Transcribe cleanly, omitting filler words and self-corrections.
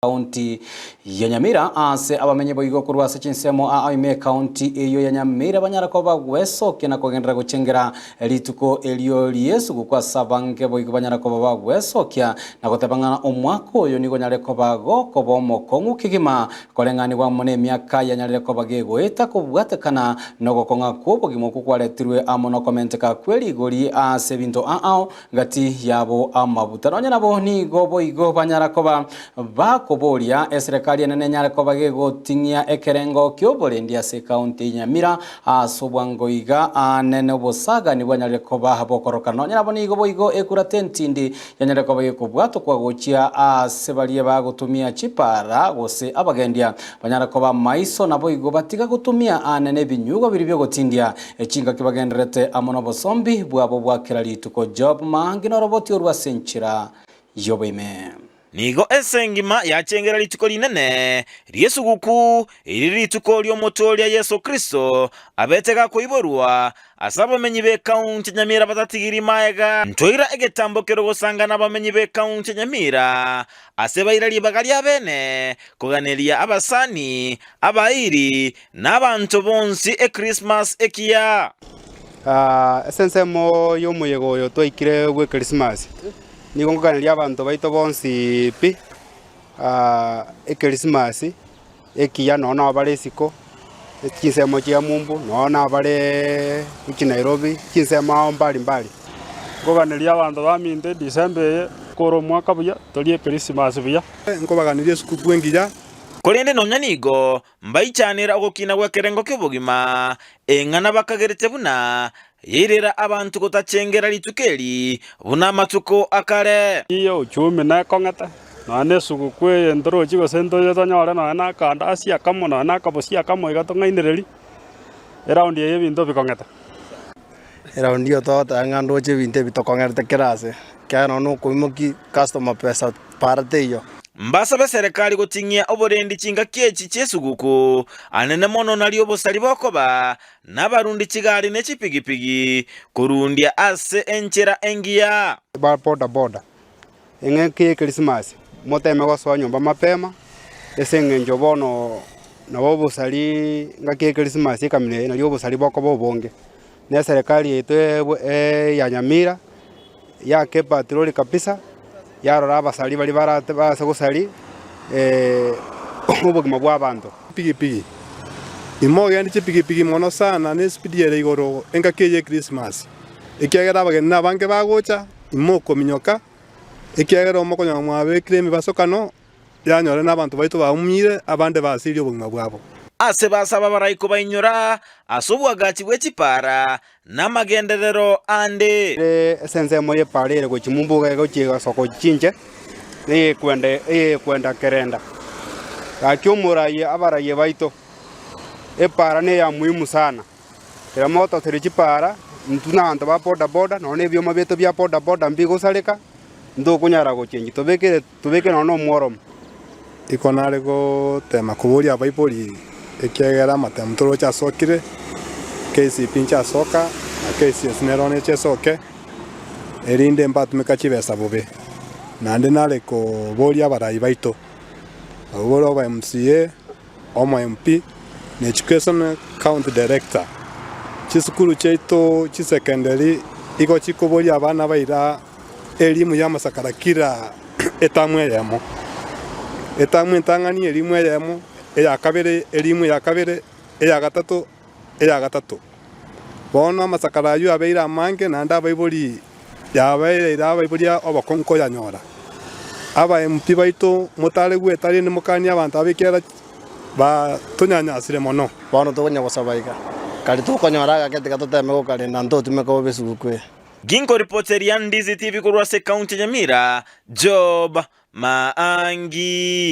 Ekaunti ya Nyamira ase abamenyi boigo korwa ase chinsemo aa ime ekaunti eyio ya Nyamira banyara koba gwesokia na kogenderera gochengera rituko erio ri'esuguku ase abange boigo banyara koba bagwesokia na goteba ng'a omwaka oyo nigo onyare koba gokoba omokong'u kegima koreng'anigwa amo nemiaka yanyarire koba gegoeta kobwatekana nogokong'a kw'obogima okwo kwaretirwe amo nokomenteka kwerigori ase ebinto aao Gati yabo amabuta. Nonya nabo nigo boigo banyara koba bakoboria eserekari enene enyare koba gegoting'ia ekerengo ki'oborendi ase ekaunti ya Nyamira ase obwango iga anene obosagani bwanyarire koba bokorokana. Nonya nabo nigo boigo ekurata entindi yanyarire koba gekobwatokwa gochia ase baria bagotumia chipara gose abagendia banyare koba maiso naboigo batiga gotumia anene ebinyugwa biria biogotindia Chingaki bagendererete amo nobosombi bwabo bwa kera rituko. Job maangi noroboti orwo ase enchera y'oboime. Nigo ense engima yachengera rituko rinene ri'esuguku, eri rituko ri'Omotooria Yeso Kristo abete gakoiborwa, ase abamenyi b'ekaunti ya Nyamira batatigiri maega. Ntoira egetambo kerogosanga nabamenyi b'ekaunti ya Nyamira, ase baira ribaga riabene koganeria abasani, abairi, Na abanto bonsi Ekrismasi ekiya. Ase ensemo y'omoyega oyo twaikire bw'Ekrisimasi, nigo ngoganeria abanto baito bonsi pi Ekrisimasi ekiya nonya nabo bare isiko, chinsemo chia mumbu, nonya nabo bare gochia Nairobi, chinsemo ao mbali mbali. Ngoganeria abanto baminto Edisemba eye, kore omwaka buya, torie Ekrisimasi buya. Nkobaganeria esukukuu engiya. Korende nonya nigo Mbaichanera ogokina gw'ekerengo ki'obogima, eng'ana bakagerete buna yairera abanto gotachengera rituko eri buna amatuko akare. Eye uchumi nekong'ete, nonya na esuguku eye ntorochi gose ntoche tonyore nonya na akandasi akamo nonya na akabosi akamo iga tong'ainererie, eraundi eye ebinto bikong'ete. Eraundi eye togoteba ng'a ndoche ebinto ebi tokong'erete kera ase, ekiagera nonya na okoimokia customer pesa para teiyo. Mbasabe eserekari goting'ia oborendi chingaki echi chi'esuguku, anene mono nario obosari bokoba nabarundi chigari ne chipigipigi korundia ase enchera engiya. Ba boda boda, eng'aki ya ekerisimasi moteme gosoa nyomba mapema, ase eng'encho bono nabo obosari engaki ya ekerisimasi ekamina eye nario obosari bokoba obonge. Na eserekari yaito ya Nyamira yaka epatroli kabisa, yarora abasari baria barate barase gosari obogima bwa abanto. Pigipigi, Imogende chipigipigi mono sana ne esipidi ere igoro engaki eye y'Ekrisimasi, ekiagera abageni nabange bagocha, imokominyoka, ekiagera omokonyora mwabekire emebasokano, yanyore nabanto baito baumire, abande basirie obogima bwabo. Ase basaba barai kobainyora ase obwagachi bwe chipara na amagenderero ande. Ase ensemo y'epaara ere gochia mumbuga egochia egasoka gochia chinche, na eyekwenda eyekwenda kerenda. Gaki omoraie abaraie baito, epaara neya muhimu sana. Ekero motoseria chipaara, intwe na abanto ba boda boda, nonya na ebioma biaito bia boda boda mbigosareka, ntokonyara gochenchia, tobekere tobeke nonya na omworomo. Iko nare gotema koboria abaibori ekiagera amatemo toroche asokire, KCPE nchasoka na KCSE nero neche esoke, erinde mbatumeka chibesa bobe. Naende nare koboria abarai baito, abwo bore oba MCA, omo MP, na Education County Director. Chisukuru chiaito chisekenderi igo chikoboria abana baira elimu y'amasakara kira etamu eyemo. Etamu entang'ani elimu eyemo, eya kabere elimu ya kabere, eya gatato eya gatato. Bono amasakara ayio abeire amange naende abaibori yabereire abaibori obokong'u koyanyora. Aba MP baito motare gweta rende mokanie abanto aba ekiagera batonyanyasire mono. Bono tokonya gosaba iga, Karia tokonyora agake tiga toteme gokarenda ntotumeke bobe esuguku eye. Ginkoripoteria Ndizi TV korwa ase ekaunti ya Nyamira, Job Maangi.